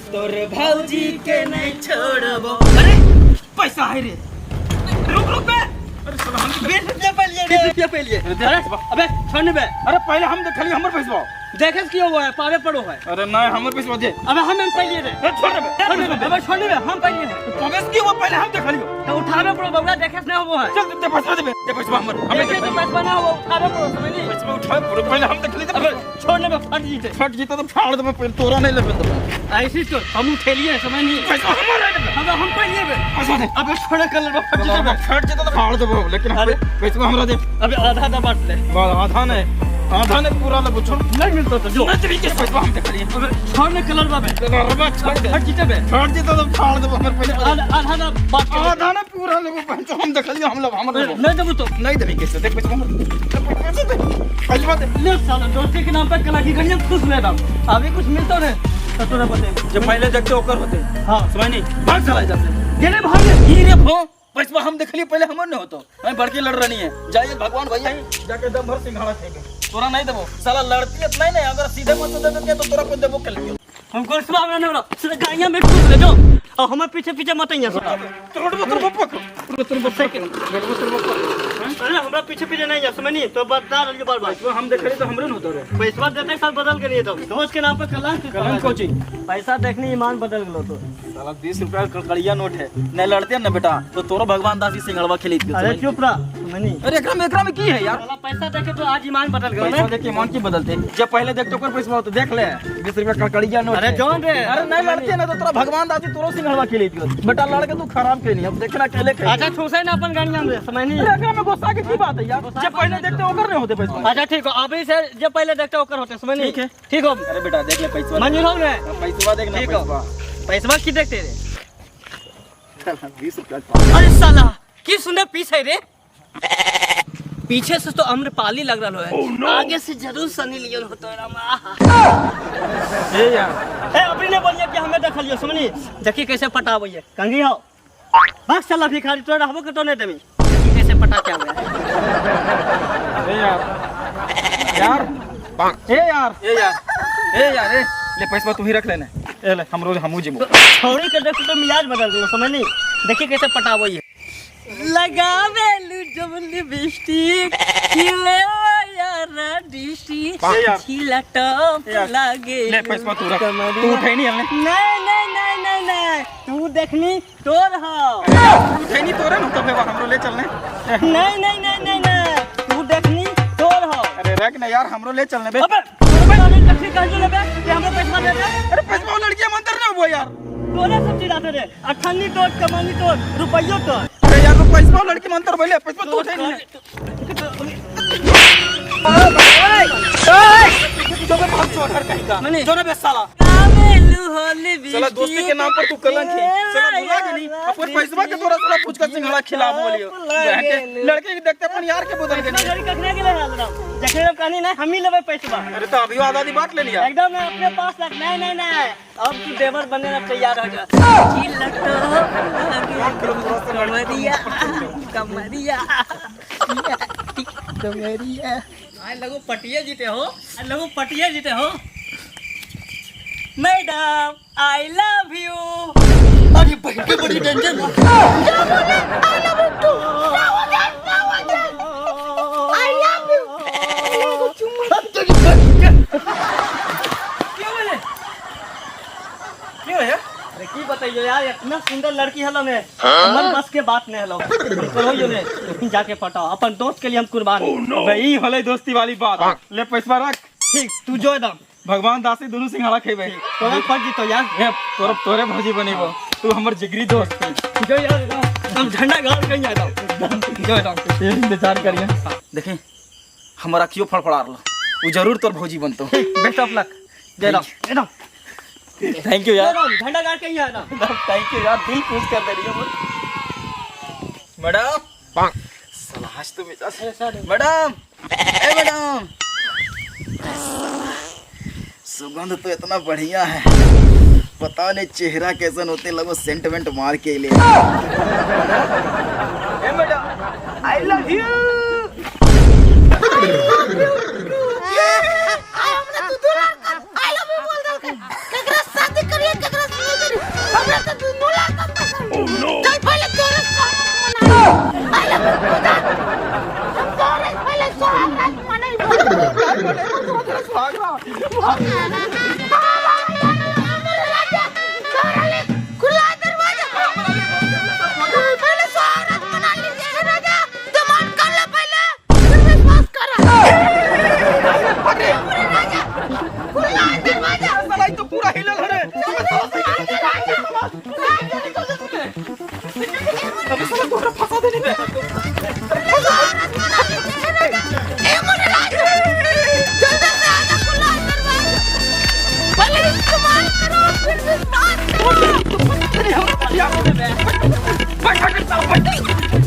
तोरे भौजी के नहीं छोड़बो। अरे पैसा है रे, रुक रुक बे। अरे साला हम 20 रुपया पहले, 20 रुपया पहले। अरे अबे छोड़ बे। अरे पहले हम देखली, हमर पैसा। देखे क्यों हुआ है, पावे पड़ो है। अरे नहीं, हमर पैसा दे। अबे हम पहले रे। अरे छोड़ दे। छोड़ दे, अबे छोड़ दे, हम पहले है। पावे क्यों हुआ, पहले हम देखली। तो उठावे पड़ो बबुआ, देखे नहीं हुआ है। चल दे पैसा, दे दे पैसा हमर, हमें। देखे तो पैसा ना हो, उठावे पड़ो, समझली? पैसा उठा पड़ो, पहले हम देखली। अबे छोड़ दे, फट जीते। फट जीता तो फाड़ दे, पहले तोरा नहीं लेबे तो। ऐसी तो हम उठेलिए, समझली? पैसा हमर है। अबे हम पहले बे। पैसा दे। अबे छोड़ कलर फट जीते। फट जीता तो फाड़ देबो, लेकिन अरे। पैसा हमरा दे। अबे आधा आधा बांट ले। बस आधा नहीं, आधा नहीं, पूरा लेबो, छोड़। नहीं मिलता तो जो। नहीं तरीके से पैसा हम देखली। अबे छोड़ ने कलर बाबे। रबा छोड़ दे। फट जीते बे। फट जीता तो फाड़ देबो, हमर पहले। आधा आधा आधा बांट के। आधा नहीं, पूरा लेबो पैसा, हम देखली, हम लेबो, हमर लेबो। नहीं देबो तो? नहीं देबी कैसे, देख पैसा हमर, पैसा दे, पैसा दे। ले साला, दोस्ती के नाम पर कला की गणियम खुश ले दाम। अभी कुछ मिलता नहीं तो तोरा बते। जब पहले देखते ओकर होते। हाँ। समझ नहीं, भाग चला जा से। गेले भागे। ई रे भो, पैसा हम देखली पहले, हमर नहीं होतो। मैं बड़की लड़ रही है, जाइए भगवान भैया जाके दम भर सिंघाड़ा खेबे, तोरा नहीं देबो साला। लड़ती है नहीं नहीं, अगर सीधे मत दे देते तो तोरा को देबो कल। हम सुबह हमरा नहीं बोला, गाड़ियां में ठूस ले जो और हमारे पीछे पीछे मत आइए साला। तोड़ तोड़ बप्पा तोड़ तोड़ बप्पा तोड़ बप्पा। अरे हमरा पीछे पीछे नहीं जा, समझ तो बता रही बार बार। पैसा हम देखली तो हमरे न होतो रे। पैसा देते साल बदल के लिए तो दोस्त के नाम पर कलंक। कलंक कोची? पैसा देखने ईमान बदल गलो तो। साला 20 रुपया कड़कड़िया नोट है। नहीं लड़ते ना बेटा तो तोरो भगवान दास सिंघड़वा खेली। अरे चुप रहा, समझ। अरे एकरा में की है यार? साला पैसा देखे तो आज ईमान बदल गयो। पैसा देख के ईमान की बदलते? जब पहले देखते ओकर पैसा होते, देख ले 20 रुपया कड़कड़िया नोट अरे है। जौन रे। अरे नहीं लड़ते ना तो तोरा भगवान दास तोरो सिंघड़वा खेली। बेटा लड़ के तू खराब खेली, अब देखना अकेले खेली। अच्छा ठूसे ना अपन गाड़ियां में, समझ नहीं। अरे एकरा में गुस्सा के की बात है यार? जब पहले देखते ओकर नहीं होते पैसा। अच्छा ठीक हो, अभी से जब पहले देखते ओकर होते, समझ नहीं। ठीक है। ठीक हो। अरे बेटा देख ले पैसा। मंजूर हो ने? पैसा देख ना। ठीक हो। पैसा। पैसा की देखते रे? 20 रुपया। अरे साला की सुंदर पीस है रे, पीछे से तो अम्रपाली लग रहा है। oh, no. आगे से जरूर सनी लियोन होतो है रामा। ए यार। ए अपने ने बोलिए कि हमें देखलियो, सुननी देखी कैसे पटाबैये कंगी हो। भाग साला भिखारी, तोरा रहबो के तो नहीं देमी। देखी कैसे पटा के आवे। ए यार, यार, ए यार, ए यार, ए यार, ए ले पैसा तू ही रख लेना, ए ले, हम रोज हमू जिमो। छोड़ी के देख तो मिजाज बदल गेलो, समझनी देखी कैसे पटाबैये। लगावेलु जब लिपस्टिक खिले यार डिस्टी ए यार। झीला टॉप ए यार। लागे। ले पैसा तू रख, तू उठे नहीं हमने। नहीं नहीं नहीं नहीं नहीं, तू देखनी तोर हो। उठे नहीं तोरे ना तो फिर हमरो ले चलने। नहीं नहीं नहीं नहीं नहीं, तू देखनी तोर हो। अरे रख ना यार, हमरो ले चलने बे। अबे तोरे नहीं देखनी, कहीं जो लेबे कि हमरो पैसा दे दे। अरे पैसा वो लड़की मंदिर ना हुआ यार। तोरे सब चीज आते रे, अठन्नी तोर, कमानी तोर, रुपयो तोर। अरे यार वो पैसा वो लड़की मंदिर बोले, पैसा तू उठे नहीं। जो बे भाग चोर कहीं का। मनी। जो ना बे साला। आवेलु होली। साला दोस्ती के नाम पर तू कलंक है साला, भुला के नहीं अपन पैसवा के तोरा साला फुचका सिंघाड़ा खिला बोलियो। लड़के के देखते अपन यार के बदल के नहीं। गाड़ी कखने गेले हाल राम जखने हम कहनी नहीं हम ही लेबै पैसवा। अरे तो अभी आधा बांट ले लिया। एकदम नहीं, अपने पास रख। नहीं नहीं नहीं, अब तू देवर बनने ला तैयार हो जा। कमरिया कमरिया कमरिया, आय लगो पटिया जीते हो, आय लगो पटिया जीते हो। Madam I love you. अरे बहन के बड़ी डेंजर। क्या बोले? I love you too. क्या हो गया? क्या हो गया? I love you. को चुम्मा। क्यों बोले? क्यों है? अरे की बताइयो यार, इतना सुंदर लड़की हलो ने मन बस के बात नहीं हलो करो यो ने जाके पटाओ, अपन दोस्त के लिए हम कुर्बान। भाई ई होले दोस्ती वाली बात, ले पैसा रख। ठीक तू जो एकदम। भगवान दासी दोनों सिंघाड़ा खेबे। तोरा फट जीतो यार। हे तोर तोरे भौजी बनेबो, तू हमर जिगरी दोस्त है। जो यार एकदम झंडा गाड़ कहीं एकदम जो एकदम। ये इंतजार करिए, देखें हमर अखियो फड़फड़ा रहलो, उ जरूर तोर भौजी बनतो। बेस्ट ऑफ लक जय राम एकदम। Thank you यार। झंडा गाड़ कहीं एकदम। Thank you यार, दिल खुश कर दे रही है मैडम। साला आज तो मिजाज, मैडम, ए मैडम, सुगंध तो इतना बढ़िया है, पता नहीं चेहरा कैसन होते, लगो सेंट वेंट मार के ले। ए madam I love you. I हमरा तू दूर I love you बोल दल के। केकरा शादी करिए, केकरा I love you to जान। हम तोरे पहले सुहाग रात मनैबो। खुला दरवाजा, पहले सुहाग रात मना लीजिए राजा। जमान कर ले पहले, फिर विश्वास करा। राजा, खुला दरवाजा। साला ई तो पूरा हिलल हरे। अबे साला, तोरा फंसा देने बे। जल्दी से आजा, खुला दरवाजा। पहले इस्तेमाल करो, फिर विश्वास करो। बैठ बैठ साला, बैठ।